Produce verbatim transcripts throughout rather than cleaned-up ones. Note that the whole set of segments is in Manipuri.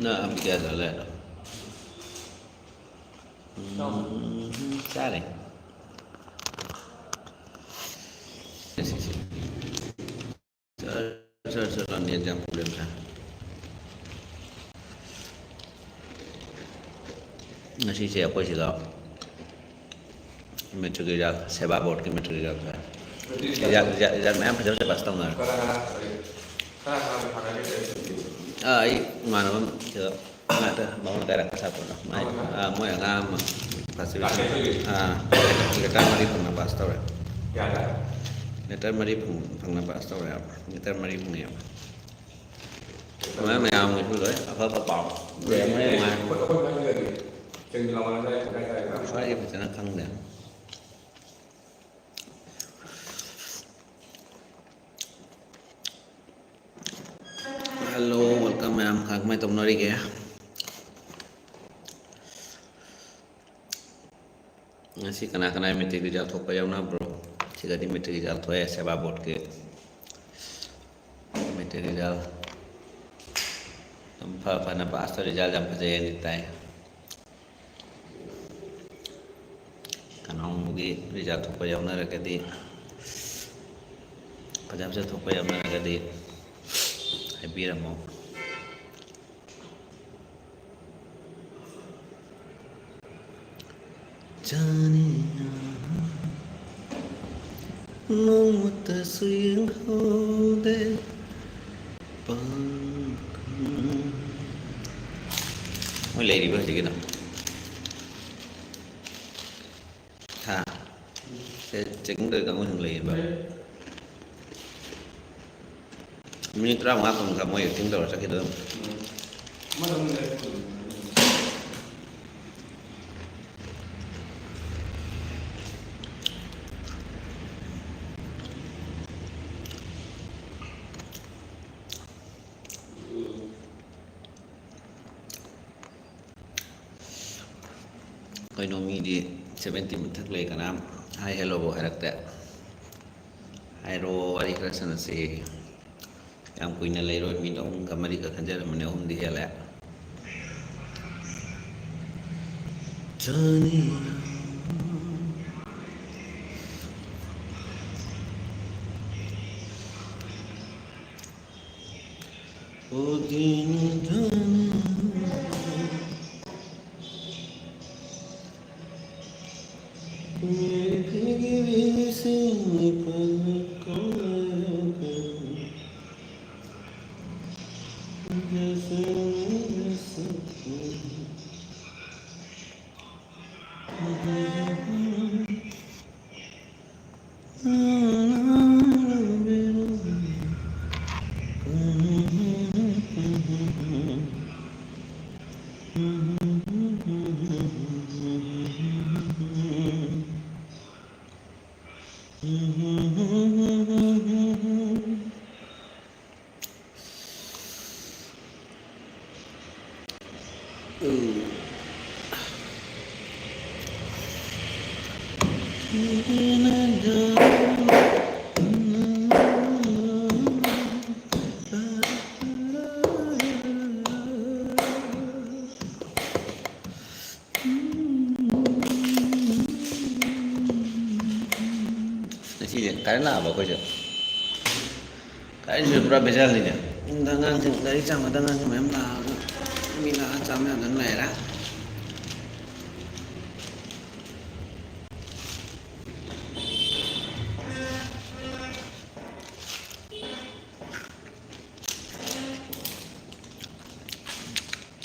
ꯅꯪ ꯑꯝ ꯀꯌꯥ ꯆꯠꯂꯦ? ꯎꯝ, ꯆꯥꯔꯦ꯫ ꯁꯤ, ꯁꯤ꯫ ꯆꯠ, ꯆꯠ, ꯆꯠ, ꯆꯠ, net ꯌꯥꯝ problem ꯁꯥꯏ꯫ ꯉꯁꯤꯁꯦ ꯑꯩꯈꯣꯏ ꯁꯤꯗ matric result, ꯁꯦꯕꯥ board ꯀꯤ matric result ꯊꯣꯛꯑꯦ꯫ Result, result, result ꯃꯌꯥꯝ ꯐꯖ ꯐꯖꯕ pass ꯇꯧꯅꯔꯦ꯫ ꯑꯥ, ꯑꯩ ꯏꯃꯥꯟꯅꯕ ꯑꯃ ꯁꯤꯗ ꯉꯥꯛꯇ ꯃꯉꯣꯟꯗ direct ꯁꯥꯄꯣꯠꯅꯣ꯫ ꯃꯥꯏ, ꯑꯥ, ꯃꯣꯏ ꯑꯉꯥꯡ ꯑꯃ class seven꯫ ꯑꯥ, letter ꯃꯔꯤ ꯐꯪꯅ pass ꯇꯧꯔꯦ꯫ Letter ꯃꯔꯤ ꯐꯪ-, ꯐꯪꯅ pass ꯇꯧꯔꯦ ꯍꯥꯏꯕ꯫ Letter ꯃꯔꯤ ꯐꯪꯉꯦꯕ꯫ ꯃꯣꯏ ꯃꯌꯥꯝꯒꯤꯁꯨ ꯂꯣꯏ ꯑꯐꯕ ꯄꯥꯎ꯫ ꯂꯣꯏꯔꯝꯃꯣꯏ ꯃꯥ꯫ ꯁ꯭ꯋꯥꯏꯗꯤ ꯐꯖꯅ ꯈꯪꯗꯦ꯫ Hello, welcome ꯃꯌꯥꯝ꯫ ꯀꯃꯥꯏ ꯀꯃꯥꯏ ꯇꯧꯅꯔꯤꯒꯦ? ꯉꯁꯤ ꯀꯅꯥ ꯀꯅꯥ matric result ꯊꯣꯛꯄ ꯌꯥꯎꯅꯕ꯭ꯔꯣ? ꯁꯤꯗꯗꯤ matric result ꯊꯣꯛꯑꯦ, ꯁꯦꯕꯥ board ꯀꯤ matric result꯫ ꯑꯗꯨꯝ ꯐ ꯐꯅ pass ꯇꯧꯔꯦ, result ꯌꯥꯝ ꯐꯖꯩ ꯍꯥꯏꯅ ꯇꯥꯏ꯫ ꯀꯅꯥꯒꯨꯝꯕꯒꯤ result ꯊꯣꯛꯄ ꯌꯥꯎꯅꯔꯒꯗꯤ, ꯐꯖ ꯐꯖ ꯊꯣꯛꯄ ꯌꯥꯎꯅꯔꯒꯗꯤ ꯍꯥꯏꯕꯤꯔꯝꯃꯣ꯫ ꯆꯥꯅꯤꯡꯅ ꯅꯣꯡꯃꯇꯁꯨ ꯌꯦꯡꯍꯧꯗꯦ꯫ ꯃꯣꯏ ꯂꯩꯔꯤꯕ ꯍꯧꯖꯤꯛꯀꯤꯗꯣ? ꯍꯥ? ꯁꯦ, checking ꯇꯧꯔꯤ ꯀꯥꯡꯕꯨꯁꯤꯡ ꯂꯩꯔꯤꯕ? Minute ꯇꯔꯥꯃꯉꯥ ꯀꯨꯟꯒ ꯃꯣꯏ acting ꯇꯧꯔ ꯆꯠꯈꯤꯗꯣꯏ ꯑꯗꯨꯝ꯫ ꯎꯝ꯫ ꯑꯃꯗ ꯑꯃꯨꯛ ꯂꯩꯔꯦ꯫ ꯀꯩꯅꯣ, ꯃꯤꯗꯤ ꯁꯚꯦꯟꯇꯤ ꯃꯊꯛ ꯂꯩ, ꯀꯅꯥꯝ ꯍꯥꯏ ꯍꯦꯜꯂꯣꯕꯨ ꯍꯥꯏꯔꯛꯇꯦ꯫ ꯍꯥꯏꯔꯣ, ꯋꯥꯔꯤ ꯈꯔ ꯁꯥꯟꯅꯁꯤ꯫ ꯌꯥꯝ ꯀꯨꯏꯅ ꯂꯩꯔꯣꯏ, ꯃꯤꯅꯤꯠ ꯑꯍꯨꯝꯒ ꯃꯔꯤꯒ ꯈꯟꯖꯔꯝꯕꯅꯦ, ꯑꯍꯨꯝꯗꯤ ꯍꯦꯜꯂꯦ꯫ ꯆꯥꯅꯤ꯫ ꯉꯁꯤꯁꯦ ꯀꯔꯦꯟ ꯂꯥꯛꯑꯕ ꯑꯩꯈꯣꯏꯁꯦ꯫ ꯀꯔꯦꯟꯁꯤꯁꯨ ꯄꯨꯔꯥ ꯕꯦꯖꯥꯜꯅꯤꯅꯦ꯫ ꯌꯨꯝꯗ ꯑꯉꯥꯡꯁꯤꯡ, ꯒꯥꯔꯤ ꯆꯥꯝꯕꯗ ꯑꯉꯥꯡꯁꯤꯡ ꯃꯌꯥꯝ ꯂꯥꯛꯑꯒ ꯃꯤ ꯂꯥꯛꯑ ꯆꯥꯝ ꯌꯥꯗꯅ ꯂꯩꯔꯦ꯫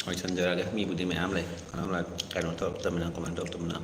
ꯍꯣꯏ, ꯁꯟꯖꯔꯒꯦ꯫ ꯃꯤꯕꯨꯗꯤ ꯃꯌꯥꯝ ꯂꯩ꯫ ꯀꯩꯅꯣ ꯂꯥꯛ-, ꯀꯩꯅꯣ ꯇꯧꯔꯛꯇꯕꯅꯤꯅ, comment ꯇꯧꯔꯛꯇꯕꯅꯤꯅ꯫